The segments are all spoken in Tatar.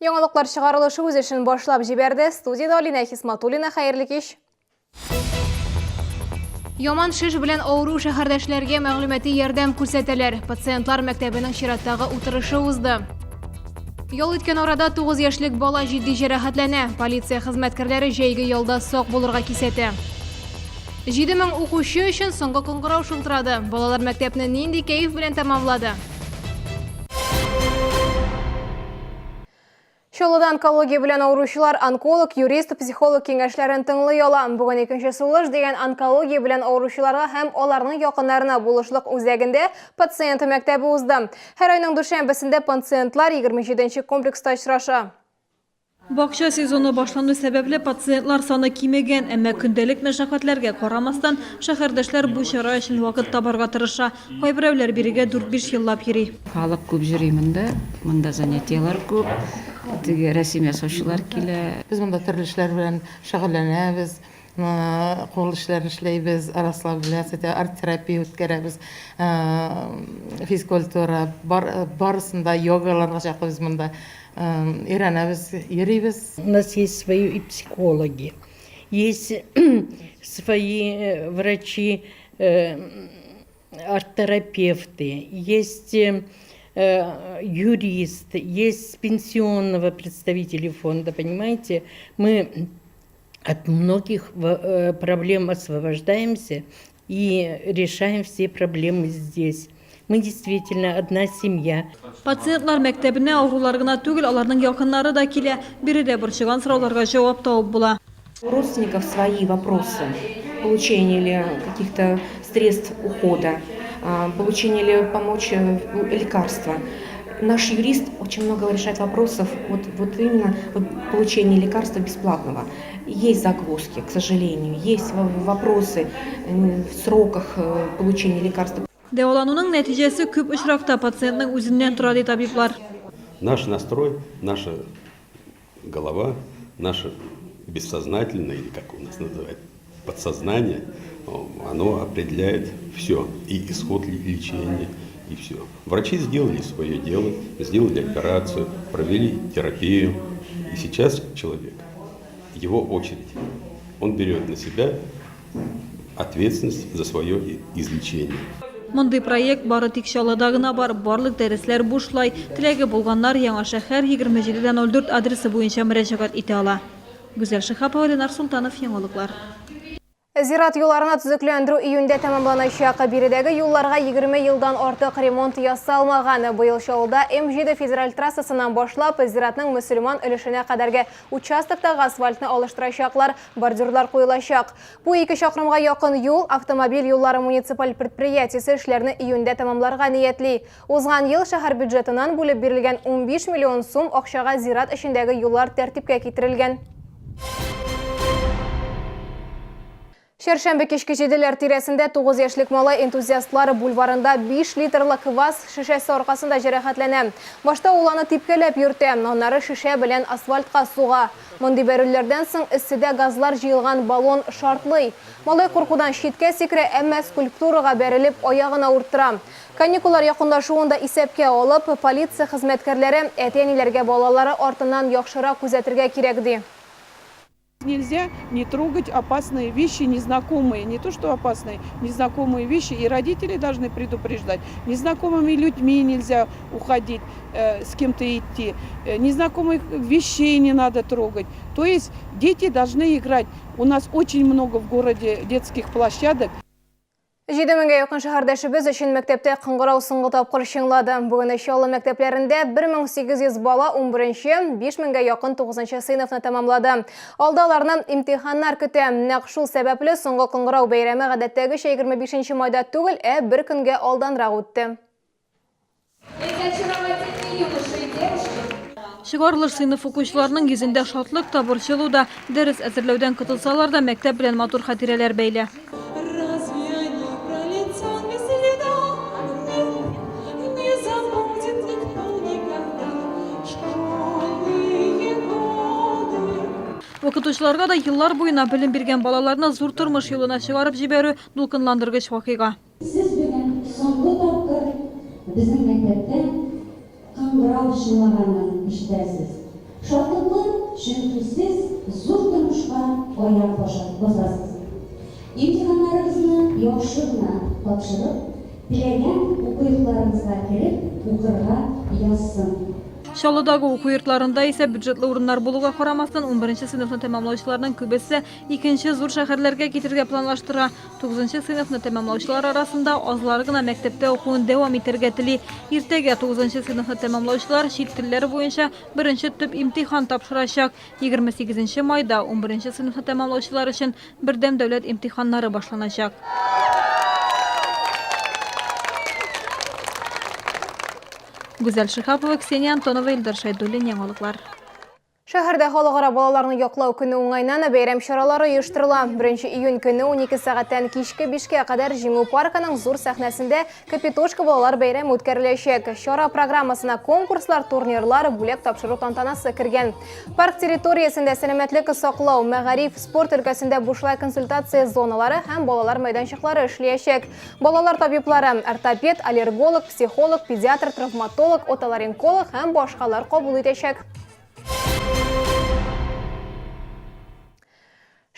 Яңалыклар чыгарылышы үз эшен башлап җибәрде. Студиядә Алинә Хисматуллина. Хәерле кич. Яман шеш белән авыру шәһәрдәшләргә мәгълүмати ярдәм күрсәтәләр. Пациентлар мәктәбенең чираттагы утырышы узды. Ял иткән арада 9 яшьлек бала җитди җәрәхәтләнә. Полиция хезмәткәрләре җәйге ялда сак булырга кисәтә. 7000 укучы өчен соңгы кыңгырау шылтырады. Балалар мәктәпне нинди кәеф белән тәмамлады? Чаллыда онкология белән авыручылар онколог, юрист, психолог киңәшләрен тыңлый ала. Бүген икенче сулыш дигән онкология белән авыручыларга һәм аларның якыннарына булышлык үзәгендә пациент мәктәбе узды. Һәр айның дүшәмбесендә пациентлар 27 нче комплекста очраша. Бакча сезоны башлану сәбәпле, пациентлар саны кимегән, әмма көндәлек мәшәкатьләргә карамастан, шәһәрдәшләр бу чара өчен вакыт табарга тырыша. Кайберәүләр бирегә дүрт-биш еллап йөри. Халык күп йөри монда, монда занятиеләр күп, теге рәсем ясаучылар килә. Без монда төрле эшләр белән шөгыльләнәбез, кул эшләрен эшләйбез, расслабляться итә, арт-терапия үткәрәбез, физкультура, барысын да, йогаларга чаклы без монда өйрәнәбез, йөрибез. У нас есть свои и психологи, есть свои врачи, арт-терапевты, есть юрист, есть пенсионного представителя фонда, понимаете? Мы от многих проблем освобождаемся и решаем все проблемы здесь. Мы действительно одна семья. Пациентлар мәктәбенә авырулар гына түгел, аларның якыннары да килә. Биредә борчыган сорауларга җавап табып була. У родственников свои вопросы. Получение ли каких-то средств ухода, получение ли помочь лекарства. Наш юрист очень много решает вопросов вот, вот именно вот получения лекарства бесплатного. Есть загвоздки, к сожалению, есть вопросы в сроках получения лекарства. Дәвалануның нәтиҗәсе күп очракта пациентның үзеннән тора, ди табиблар. Наш настрой, наша голова, наше бессознательное, или как у нас называют, подсознание, оно определяет все, и исход лечения, и все. Врачи сделали свое дело, сделали операцию, провели терапию, и сейчас человек, его очередь, он берет на себя ответственность за свое излечение. Мондый проект бары тик Чаллыда гына бар, барлык дәресләр бушлай. Теләге булганнар Яңа шәһәр, 27 дә 04 адресы буенча мөрәҗәгать итә ала. Гүзәл Шиһапова, Ленар Солтанов, Яңалыклар. Зират юлларына төзекләндерү июньдә тәмамланачак. Биредәге юлларга 20 елдан артык ремонт ясалмаган. Быел Чаллыда М7 федераль трассасыннан башлап, зиратның мөселман өлешенә кадәрге участоктагы асфальтны алыштырачаклар, бордюрлар куелачак. Бу 2 чакрымга якын юл автомобиль юллары муниципаль предприятиесе эшләрне июньдә тәмамларга ниятли. Узган ел шәһәр бюджетыннан бүлеп бирелгән 15 миллион сум акчага зират эчендәге юллар тәртипкә китерелгән. Чәршәмбе кичке җиделәр тирәсендә 9 яшьлек малай энтузиастлар бульварында 5 литрлы квас шешәсе аркасында җәрәхәтләнә. Башта ул аны типкәләп йөртә, аннары шешә белән асфальтка суга. Мондый бәрелүләрдән соң эсседә газлар җыелган баллон шартлый. Малай куркудан читкә сикерә, әмма скульптурага бәрелеп аягын авырттыра. Каникуллар якынлашуын да исәпкә алып, полиция хезмәткәрләре әти-әниләргә балалары артыннан яхшырак күзәтергә кирәк, ди. Нельзя не трогать опасные вещи, незнакомые, не то что опасные, незнакомые вещи, и родители должны предупреждать. Незнакомыми людьми нельзя уходить, с кем-то идти, незнакомых вещей не надо трогать. То есть дети должны играть. У нас очень много в городе детских площадок. 7000гә якын шәһәрдәшебез өчен мәктәптә кыңгырау соңгы тапкыр чыңлады. Бүген Чаллы мәктәпләрендә 1800 бала 11-нче, 5000гә якын 9-нчы сыйныфны тәмамлады. Алда аларны имтиханнар көтә. Нәкъ шул сәбәпле соңгы кыңгырау бәйрәме гадәттәгечә 25 майда түгел, ә бер көнгә алданрак үтте. Чыгарылыш сыйныф укучыларының йөзендә шатлык та, борчылу да, дәрес әзерләүдән котылсалар да, мәктәп белән матур хатирәләр бәйле. Укытучыларга да еллар буена белем биргән балаларны зур тормыш юлына чыгарып җибәрү дулкынландыргыч вакыйга. Сез бүген соңгы тапкыр безнең мәктәптә кыңгырау чыңлаганын ишетәсез. Шатлыклы, чөнки сез зур тормышка аяк басасыз. Имтиханнарыгызны яхшы гына тапшырып, теләгән уку йортларыгызга кереп укырга язсын. Чаллыдагы уку йортларында исә бюджетлы урыннар булуга карамастан, унберенче сыйныфны тәмамлаучыларның күбесе икенче зур шәһәрләргә китергә планлаштыра. Тугызынчы сыйныфны тәмамлаучылар арасында азлары гына мәктәптә укуын дәвам итәргә тели. Иртәгә тугызынчы сыйныфны тәмамлаучылар чит телләр буенча беренче төп имтихан тапшырачак. 28 майда унберенче сыйныфны тәмамлаучылар өчен бердәм дәүләт имтиханнары башланачак. Гүзәл Шиһапова, Ксения Антонова, Илдар Шәйдуллин, Яңалыклар. Шәһәрдә Халыкара балаларны яклау көне уңайнан бәйрәм чаралары оештырыла. 1 июнь көне 12 сәгатьтән кичке 5кә кадәр Җиңү паркының зур сәхнәсендә Капитошка балалар бәйрәме үткәреләчәк. Чара программасына конкурслар, турнирлар, бүләк тапшыру тантанасы кергән. Парк территориясендә сәламәтлек саклау, мәгариф, спорт өлкәсендә бушлай консультация зоналары һәм балалар мәйданчыклары эшләячәк. Балалар табиблары, ортопед, аллерголог, психолог, педиатр, травматолог, отоларинколог һәм башкалар кабул итәчәк.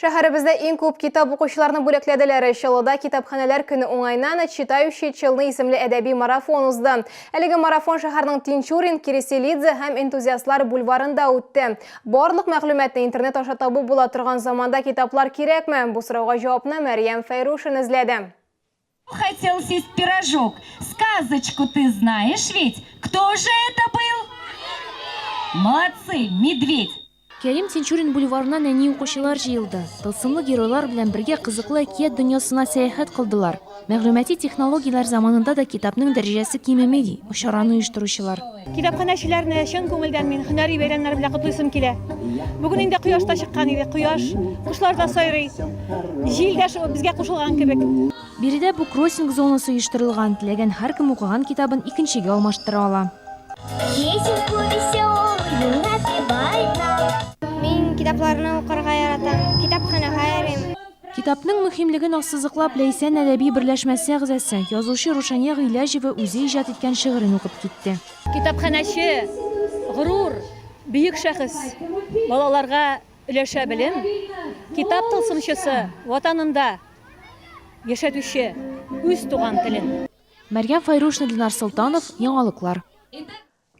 Шәһәребездә иң күп китап укучыларны бүләкләделәр. Чаллыда китапханәләр көне уңайыннан Читающие Челны исемле әдәби марафон узды. Әлеге марафон шәһәрнең Тинчурин, Киреселидзе һәм Энтузиастлар бульварында үтте. Барлык мәгълүматны интернет аша табып була торган заманда китаплар кирәкме? Бу сорауга җавапны Мәрьям Фәйрушин эзләде. Хотел съесть пирожок. Сказочку ты знаешь ведь? Кто же это был? Молодцы, медведь! Кәрим Тинчурин бульварына нәни укучылар җыелды. Тылсымлы геройлар белән бергә кызыклы әкият дөньясына сәяхәт кылдылар. Мәгълүмати технологияләр заманында да китапның дәрәҗәсе кимеми, ди чараны оештыручылар. Китапханәчеләрне чын күңелдән мин һөнәри бәйрәмнәре белән котлыйсым килә. Бүген инде кояш та чыккан иде, кояш, кошлар да сайрый, җил дә безгә кушылган кебек. Биредә буккроссинг зонасы оештырылган, теләгән һәркем укыган китабын икенчегә алмаштыра ала. Песенку веселую напевает нам. Мин китапларны укырга яратам, китапханәгә йөрим. Китапның мөһимлеген ассызыклап, Ләйсән әдәби берләшмәсе әгъзасы, язучы Рушания Гыйләҗева үзе иҗат иткән шигырен укып китте. Китапханәче, горур, бөек шәхес, балаларга өләшә белем, китап тылсымчысы, Ватанында яшәтүче үз туган телен. Мәрьям Фәйрушина, Динар Солтанов, Яңалыклар.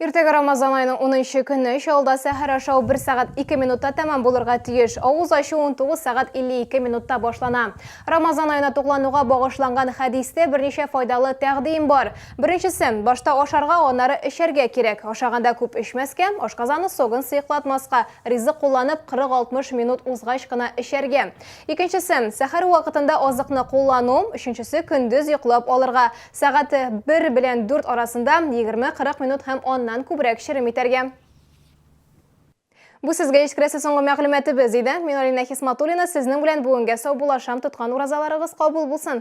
Иртәгә Рамазан аеның 10 көне Чаллыда сәхәр ашау 1 сәгать 2 минутта тәмам булырга тиеш. Авыз ачу 19 сәгать 52 минутта башлана. Рамазан аена туклануга багышланган хәдистә берничә файдалы тәкъдим бар. Беренчесе, башта ашарга, аннары эчәргә кирәк. Ашаганда күп эчмәскә, ашказаны согын сыеклатмаска, ризык кулланып 40-60 минут узгач кына эчәргә. Икенчесе, сәхәр вакытында азыкны куллану. Өченчесе, көндез йоклап алырга. Сәгать бер белән дүрт арасында 20-40 минут һәм аннан күбрәк черем итәргә. Бу сезгә җиткерәсе соңгы мәгълүматыбыз иде. Мин Алинә Хисматуллина сезнең белән бүгенгә саубуллашам. Тоткан уразаларыгыз кабул булсын.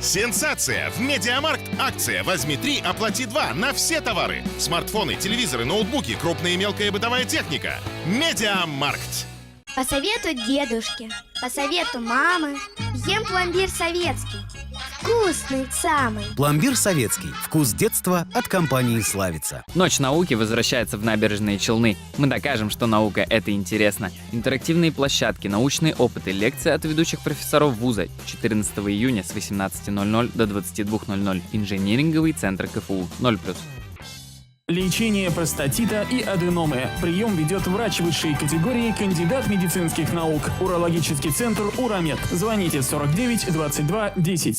Сенсация! В Медиамаркт акция «Возьми 3, оплати 2» на все товары. Смартфоны, телевизоры, ноутбуки, крупная и мелкая бытовая техника. Медиамаркт! По совету дедушки, по совету мамы, ем пломбир советский. Вкусный самый. Пломбир советский. Вкус детства от компании «Славица». Ночь науки возвращается в набережные Челны. Мы докажем, что наука – это интересно. Интерактивные площадки, научные опыты, лекции от ведущих профессоров вуза. 14 июня с 18.00 до 22.00. Инжиниринговый центр КФУ. 0+. Лечение простатита и аденомы. Прием ведет врач высшей категории, кандидат медицинских наук. Урологический центр «Урамед». Звоните 49 22 10.